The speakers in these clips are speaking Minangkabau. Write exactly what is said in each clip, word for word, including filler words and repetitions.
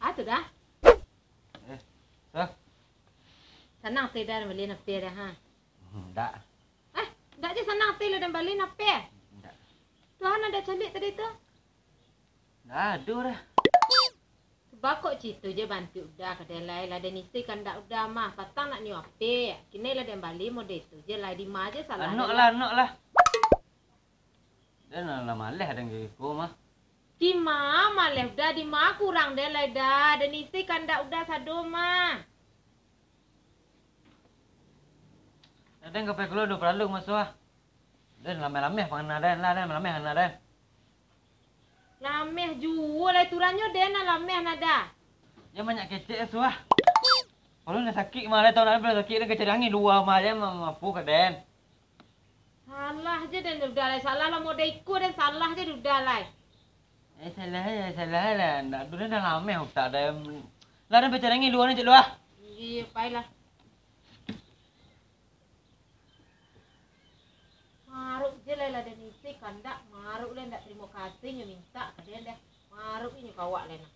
Ah, tu dah. Eh, sah. Sanang teh dah bali napeh dah, ha? Ndak. Eh, ndak je sanang teh lah dan bali napeh. Ndak. Tuhan ada calik tadi tu. Ndak ado dah. Bakok cito je bantuak udah ka den lai, lah den isi kandak udah mah, patang nak nio apek, kini lah den bali mode tu je lai, di ma je salah. Anok lah, anok lah. Den lah, lah maleh den ka iko mah. Di ma maleh udah, di ma kurang den lai dah, den isi kandak udah sado mah. Den ka pai kalua do paralu maso ah. Den lameh-lameh pangana den lah, den lameh pangana den. Lameh juo lai turannyo den nan lameh nada. Jan banyak kecek suah. Kalau nan sakik mah lai, tau nan sakik den kecek angin lua mah, jan ma-, mampu ka den. Salah je den udah lai, salah lah mode iko den salah je udah lai. Eh, salah, eh, salah lah. Ndak ado den dah lameh utak den. Lah den kecek angin lua ni cek luah. Iyo, pailah. Maruk je lai lah den isi kandak, maruk lai ndak tarimo kasih nyo mintak ka den deh. Maruk inyo kawak lai nah.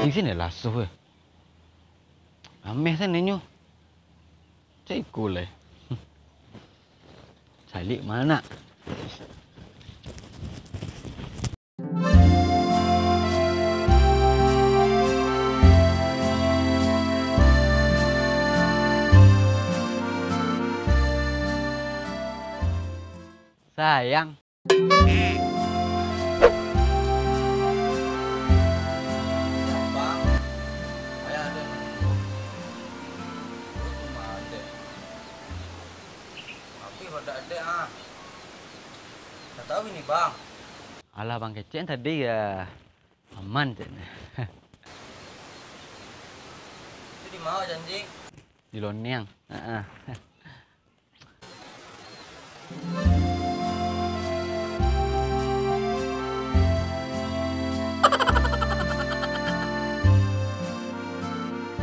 Anjing sini lasuh eh. Ameh sani nyo. Cek iko lai. Salik ma nak. Sayang. Bang, ayah ada nunggu. Perut tu mandek. Tapi badak dek ah. Dah tahu ini bang. Alah bang kecek tadi ya aman cek. Itu di mana janji? Di Loniang. Heeh.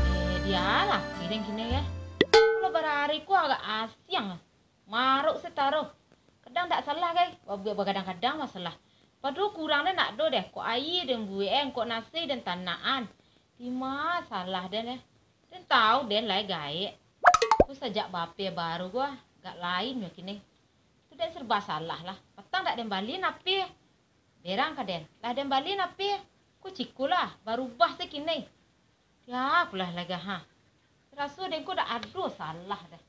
Eh, dialah, kiring kini ya. Kalau barari ku agak asiang. Maruk sataruh. Kadang dak salah gai, babuek bagadang-gadang masalah. Pado kurang den nak do deh, kok aia den buek, eh, kok nasi den tanakan. Di ma salah den eh. Den tahu den lai gaek. Ku sajak bapeh baru gua, gak lain yo kini. Tu den serba salah lah. Patang dak den bali napeh. Berang ka den, lah den bali napeh. Ku ciko lah, barubah se kini. Ya, pulah lagah ha. Raso den ko dak ado salah dah.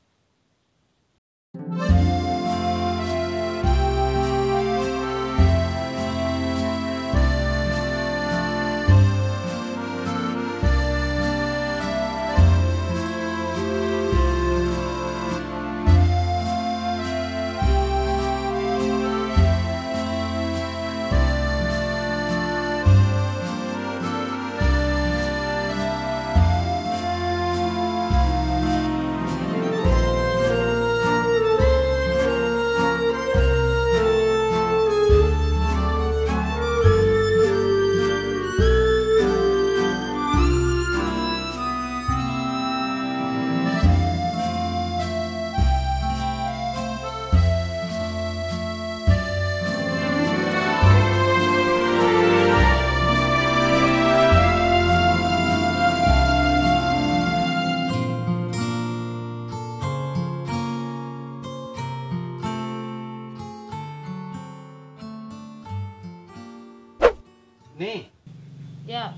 Ni. Ya.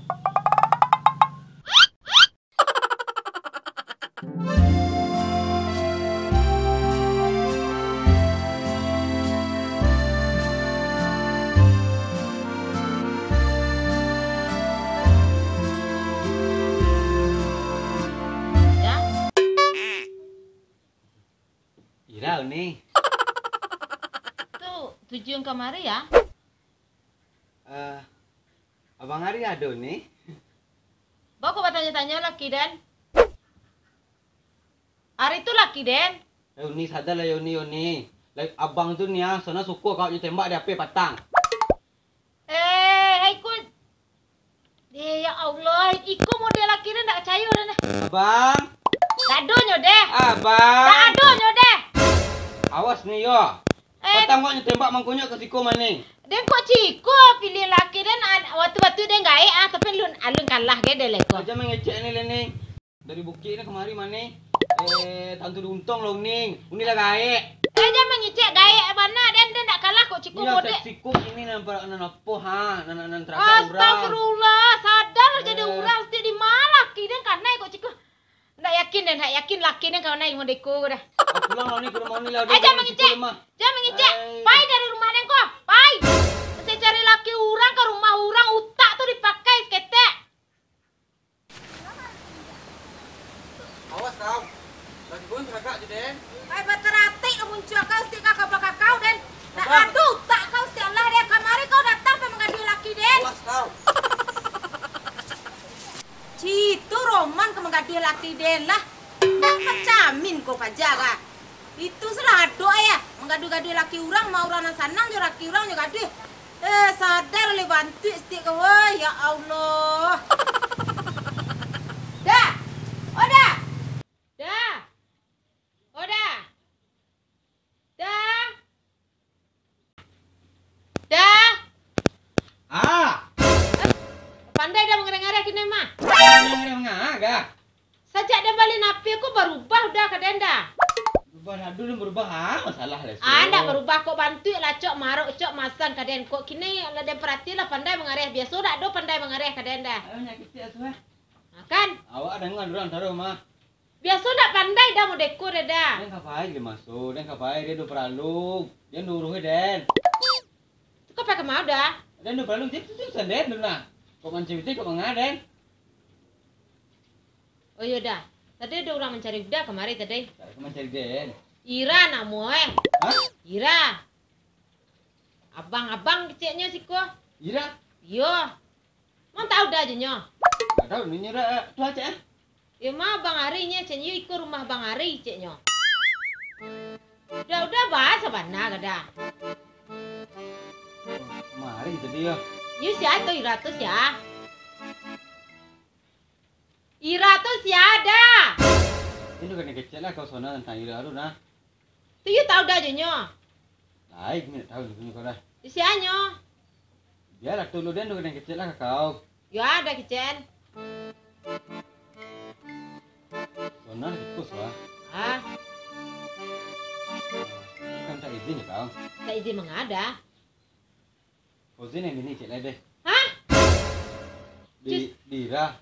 Ni. Tu tujuan kamari ya? Eh, Abang Ari ado ni? Baa kok batanyo-tanyo laki den? Ari tu laki den? Eh, Uni, sadar lah, Yoni, Yoni. Lai, abang tu ni, ah, Sona suko kau nyo tembak di H P patang. Eh, hai, ikut. Eh, ya Allah, iko model laki den ndak kacayo den, eh. Abang. Dak ado nyo deh. Abang. Dak ado nyo deh. Awas ni, yo. Eh. Patang kok nyo tembak mangkonyo ka siko mah ni. Den kok ciko pilih laki den, an-, waktu-waktu den gaek, ah, tapi alun, alun kalah ge den leko. Aja mangecek ni, Lening. Dari bukik ni kamari mah ni. Eh, tantu diuntong lah, Uning. Uni lah gaek. Eh, jan mangecek gaek bana den, den ndak kalah kok ciko. Iyo, model. Siko ini nampak nan apo, ha? Nan, nan, nan teratak urang. Astagfirullah, sadar lah jadi urang, setiap di ma laki den kanai kok ciko. Ndak yakin den, ndak yakin laki den kanai model iko dah. Ah, pulang lah ni ka rumah Uni lah. Eh, jan mangecek. Jan mangecek. Ai. Pai dari rumah den ko. Pai. Cari-cari laki urang ka rumah urang, utak tu dipakai saketek. Awas kau. Laki kau tagak je, Den. Ai, bataratik lah muncuang kau, setiap kau ka balakang kau, Den. Ndak ado utak kau, setiap lah, Den. Kamari kau datang pai manggaduah laki, Den. Awas kau. Cito Roman ka manggaduah laki, Den, lah. Ndak pacamin kau paja, kah? Itu salah ado, ayah. Manggaduah-gaduah laki urang, ma urang nan sanang jo laki urang nyo gaduah. Eh, sadar leh bantuak setiap kau, woi. Ya Allah. Dah. Oh, dah. Dah. Oh, dah. Dah. Dah. Ah. Eh, pandai dah mangareh-ngareh kini mah. Mangareh-ngareh manga, dah. Sajak den bali H P ko barubah udah ka den dah. Barubah dah, dulu barubah, ah, masalah lah, so. Ah, ndak barubah kok, bantuak lah, cok, marok, cok, masang ka den kok. Kini lah den parati lah pandai mangareh. Biaso dak do pandai mangareh ka den dah. Ayo, nyakiti asuh, eh. Ah, kan? Awak danga urang taruih mah. Biaso ndak pandai dah modeko dah, dah. Den ka pai ka maso, den ka pai, den do paralu. Den do uruih den. Tu ka pai ka ma dah? Den do paralu, tu, tu, tu, sanden tu nah. Kok mancari tu, kok manga den? Oh iyo dah. Tadi ado urang mancari Uda kamari tadi. Ka mancari den. Ira namo eh. Hah? Ira. Abang-abang keceknyo siko. Ira? Iyo. Mang tau Uda jo nyo? Ndak tau, nyo Ira, eh, tu acek, eh? Iyo mah Bang Ari nyo, ceknyo iko rumah Bang Ari, ceknyo. Uda, Uda baa sabana ka dah. Kamari tadi yo. Iyo sia tu, Ira tu sia. Ira tu sia dah. Inyo kanai kecek lah kau Sona tantang Ira tu nah. Tu iyo tau Uda jo nyo? Lai, kami ndak tau nyo kau dah. Di sia nyo? Bialah tu lu den tu kanai kecek lah ka kau. Yo ado kecek. Sona di kos wah. Ah. Kan tak izin kau. Tak izin manga dah. Fauzin nan bini cek lai deh. Hah? Di, Cus- di Ira.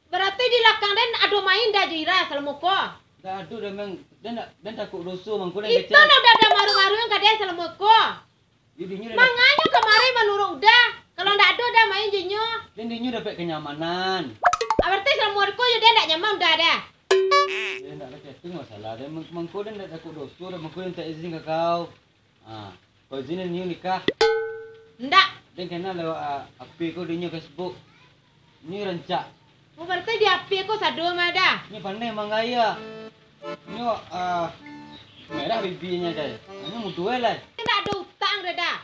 Barati di lakang den ado main dah jo Ira salamo ko? Ndak ado dah, Mang. Den ndak, den takuik doso, mangko den kecek. Itu lah Uda dah maruah-maruah ka den salamo ko. Di dinyo dah. Manganyo kamari manuruik Uda. Kalau ndak ado dah main jo inyo. Den dinyo dapek kenyamanan. Ah, barati salamo ko jo den ndak nyaman Uda dah. Den ndak ado chatting masalah. Den mang-, mangko den ndak takuik doso dah, mangko den tak izin ka kau. Ah, kau izinin nyo nikah? Ndak. Den kenal lewat, ah, H P ko dinyo Facebook. Nyo rancak. Oh, barati di H P ko sado mah dah. Nyo pandai manggaya. Nyo, ah, merah bibinyo deh. Nyo mudo lai. Ndak ado utang dah dah.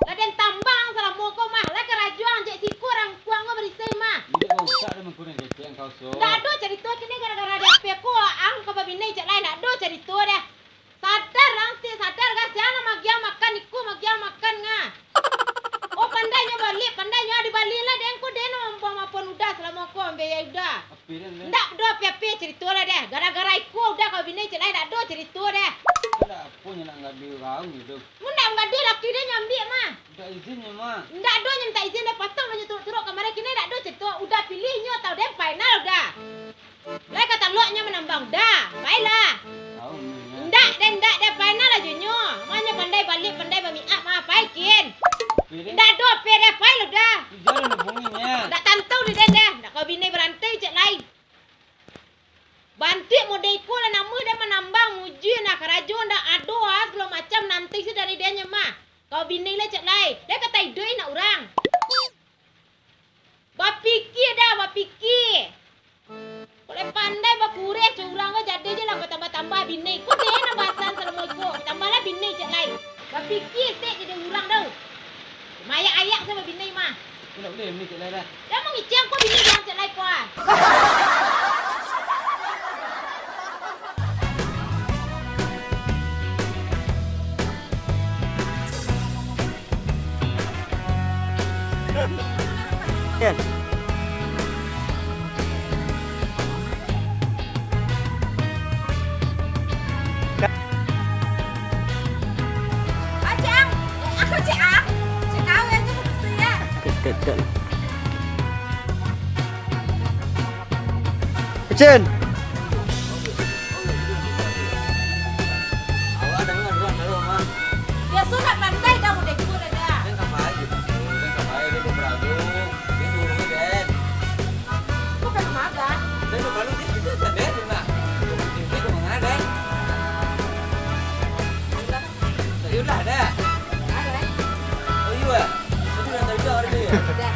Lah den tambang salamo ko mah. Lah karajo ang cek siko rangkuang ko barisi mah. Ndak ado utang dah mangko den kecek kau so. Ndak ado carito kini gara-gara di H P ko ang ka babini cek lai. Ndak ado carito dah. Sadar ang, stik sadar, ga? Sia nan magiah makan iko, magiah makan, nga? Oh, pandai nyo baliak, pandai nyo dibaliak lah, den ko den nan mambuang mapon Uda salamo ko, ambiak Uda. Api den, den. Ndak do api-api carito lah deh. Gara-gara iko Uda ka babini cek lai, ndak do carito deh. Ndak apo nyo nak ngadu urang gitu. Mun ndak mangadu laki den nyo ambiak mah. Ndak izin nyo mah. Ndak do nyo minta izin deh, patang nyo turuk-turuk kamari kini ndak do carito. Uda pilih nyo atau den final Uda. Lai ka talok nyo manambang Uda, pailah. Tahu nyo. Ndak, den, ndak, den, pailah lah jo nyo. Mah nyo pandai baliak, pandai bamiak mah, pai kin. Oke, den. Ndak ado apo deh, pailah Uda. Ijau den hubungi nyo. Ndak tantu di den deh, ndak kau bini baranti cek lai. Bantuak model iko lah namuah den manambang, mujua nah karajo ndak Pikia stek jadi urang tu. Mayak-ayak samo bini mah. Indak buliah mangecek lai dah. Dah mangecek ko bini jan cek lai ko ah. Yan. Acang, eh, aku Cik Ang. Cik Ang, ya, aku bersih, ya. Ket, ket, ket. Ecen. Awak dengar dulu, dulu, Mak. Biaso nak pandai dah, udah ikut aja. Dia ngapain gitu? Dia ngapain? Dia pemeragu. Dia turun, Den. Kok kan maga? Dia udah lalu, dia, dia sadar, Den, Mak. Dia udah mengadai. Yolah, dah. Oh, iya. Tapi dah tahu juga orang dia.